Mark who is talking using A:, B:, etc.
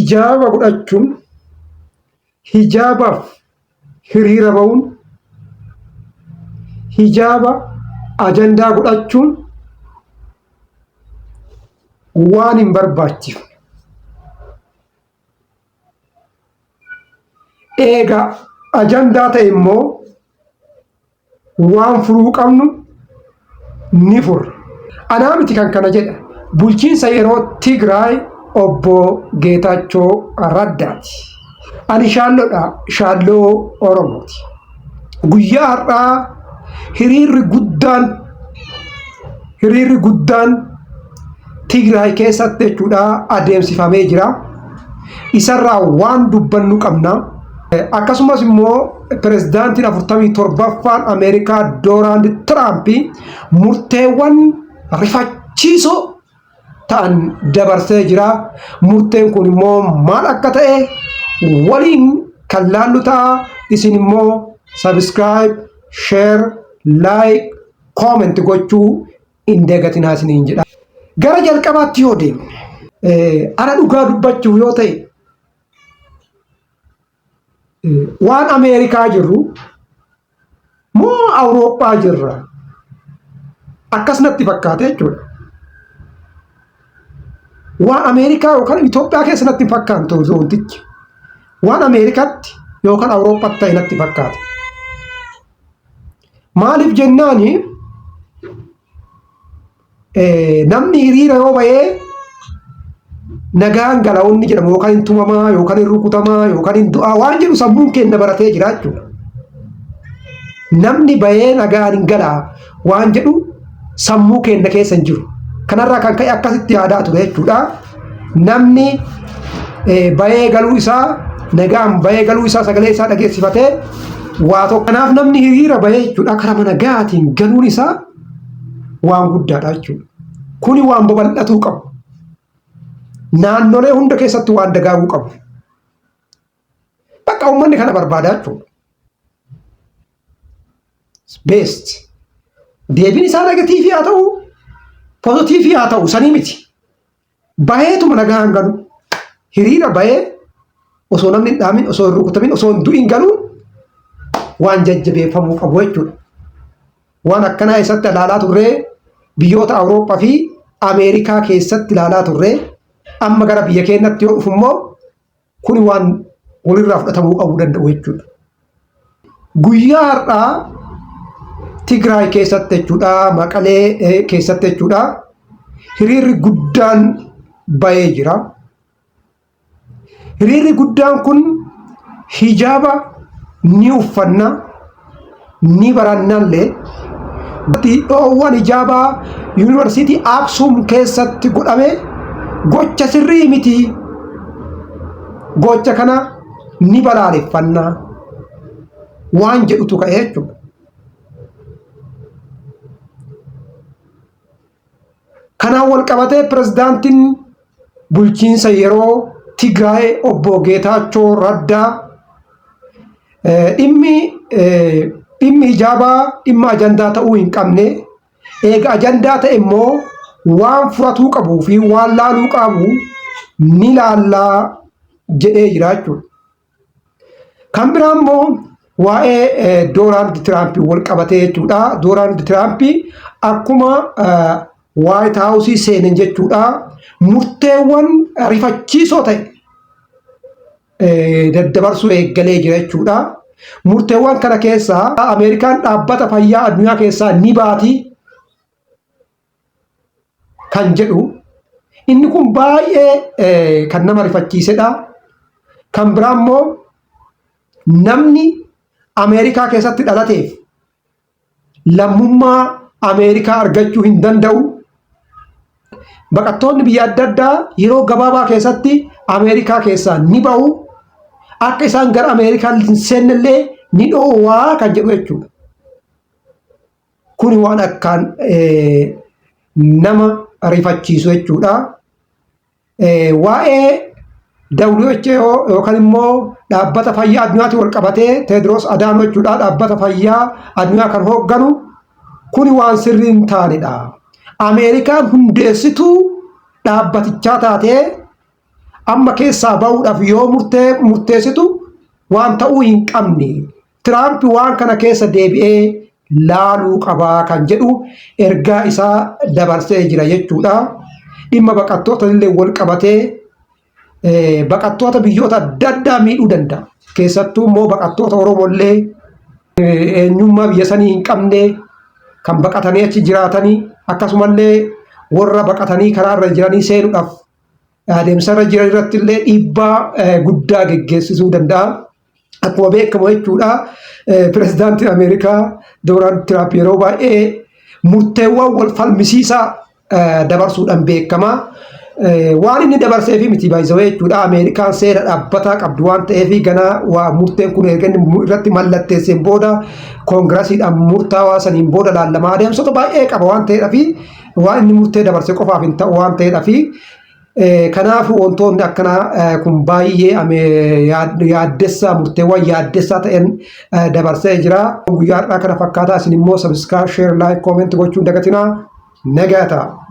A: Hijaaba godhachuun, hijaabaaf hiriira ba'uun, hijaaba ajandaa godhachuun waan hin barbaachifne. Eega ajandaa ta'e immoo waan furuu qabnu ni furra. Anaa miti kan kana jedha. Bulchiinsa yeroo Tigraay obbo Geetaachoo Raddaati. Ani Shaalloodha. Shaalloo Oromooti. Guyyaa har'aa hiriirri guddaan hiriirri guddaan Tigraay keessatti jechuudha adeemsifamee jira. Isarraa waan dubbannu qabna. Akkasumas immoo pirezidaantiin 47ffaan Ameerikaa Doonaald Tiraamp murteewwan rifachiisoo ta'an dabarsee jira. Murteen kun immoo maal akka ta'e waliin kan laallu ta'a. Isin immoo subscribe, share, like, comment gochuu hin dagatinaa isiniin jedha. Gara jalqabaatti yoo deemne ana dhugaa dubbachuuf yoo ta'e waan Ameerikaa jirru moo Awurooppaa jirra akkas natti fakkaate jechuudha. Waan Ameerikaa yookaan Itoophiyaa keessa natti hin fakkaantu wantichi. Waan Ameerikaatti yookaan Awurooppaatti ta'e natti fakkaate. Maaliif jennaani namni hiriira yoo ba'ee nagaan gala wanni jedhamu yookaan hin tumamaa yookaan hin rukutamaa yookaan hin du'aa waan jedhu sammuun keenya baratee jira jechuudha. Namni ba'ee nagaan hin galaa waan jedhu sammuu keenya keessa hin jiru. Kanarraa kan ka'e akkasitti yaadaa ture jechuudha. Namni ba'ee galuu isaa nagaan ba'ee galuu isaa sagalee isaa dhageessifatee waa tokko. Kanaaf namni hiriira ba'ee jechuudha karaa nagaatiin galuun isaa waan guddaadha jechuudha. Kuni waan babal'atuu qabu. Naannolee hunda keessatti waan dagaaguu qabu. Bakka uummanni kana barbaada jechuudha. Best. Deebiin isaa negatiivii haa ta'u, pozitiivii haa ta'u sanii miti. Baheetuma nagaan galu. Hiriira bahee osoo namni hin dhaamin, osoo hin rukutamin, osoo hin du'in galuun waan jajjabeeffamuu qabu jechuudha. Waan akkanaa eessatti ilaalaa turree biyyoota Awurooppaa fi Ameerikaa keessatti ilaalaa turree amma gara biyya keenyatti yoo dhufu immoo kuni waan walirraa fudhatamuu qabuu danda'u jechuudha. Guyyaa har'aa Tigraay keessatti jechuudha, Maqalee keessatti jechuudha, hiriirri guddaan bahee jira. Hiriirri guddaan kun hijaaba ni uffanna, ni barannallee. Dhoowwan hijaabaa yuunivarsiitii Aksum keessatti godhame gocha sirrii miti. Gocha kana ni balaaleffanna waan jedhutu ka'e jechuudha. Kanaan wal qabatee pirezidaantiin bulchiinsa yeroo Tigraay obbo Geetaachoo Raddaa dhimmi dhimmi hijaabaa dhimma ajandaa ta'uu hin qabne eega ajandaa ta'e immoo waan furatuu qabuu fi waan laaluu qabu ni laallaa jedhee jira jechuudha. Kan biraa immoo waa'ee Doonaald Tiraamp wal qabatee jechuudha. Doonaald Tiraamp akkuma Waayit Haawusii seenan jechuudha. Murteewwan rifachiisoo ta'e daddabarsuu eeggalee jira jechuudha. Murteewwan kana keessaa Ameerikaan dhaabbata fayyaa addunyaa keessaa ni baati kan jedhu inni kun baay'ee kan nama rifachiisedha. Kan biraa immoo namni Ameerikaa keessatti dhalateef lammummaa Ameerikaa argachuu hin danda'u. Baqattoonni biyya adda addaa yeroo gabaabaa keessatti Ameerikaa keessaa ni ba'u. Akka isaan gara Ameerikaa hin seennellee ni dhoowwaa kan jedhu jechuudha. Kuni waan akkaan nama rifachiisu jechuudha. Waa'ee WHO yookaan immoo dhaabbata fayyaa addunyaatti wal qabatee Teediroos Adaanoo jechuudha dhaabbata fayyaa addunyaa kan hoogganu kuni waan sirrii hin taanedha. Ameerikaan hundeessituu dhaabbatichaa taatee Amma keessaa bahuudhaaf yoo murtee murteessitu waan ta'uu hin qabne. Tiraamp waan kana keessa deebi'ee laaluu qabaa kan jedhu ergaa isaa dabarsee jira jechuudha. Dhimma baqattoota illee wal qabatee baqattoota biyyoota adda addaa miidhuu danda'a. Keessattuu immoo baqattoota Oromoo illee eenyummaa biyya sanii hin qabne kan baqatanii achi jiraatanii, akkasumallee warra baqatanii karaarra jiranii seenuudhaaf adeemsarra jiran irratti illee dhiibbaa guddaa geggeessisuu danda'a. Akkuma beekamu jechuudha, pirezidaantiin Ameerikaa Doonaald Tiraamp yeroo baay'ee murteewwan wal falmisiisaa dabarsuudhaan beekama. Waan inni dabarseefi miti baay'isawee jechuudha. Ameerikaan seera dhaabbataa qabdu waan ta'eef, ganaa waa murteen kun erga inni irratti mallatteesseen booda koongirasiidhaan murtaawaa saniin booda laallamaa adeemsota baay'ee qaba waan ta'eedhaaf, waan inni murtee dabarse qofaaf hin ta'u waan ta'eedhaaf. Kanaafuu wantoonni akkanaa kun baay'ee yaaddessaa, murteewwan yaaddessaa ta'een dabarsee jira. Guyyaa har'aa kana fakkaataa. Isin immoo subscribe, share, like, comment gochuun dagatinaa. Nagaa ta'a.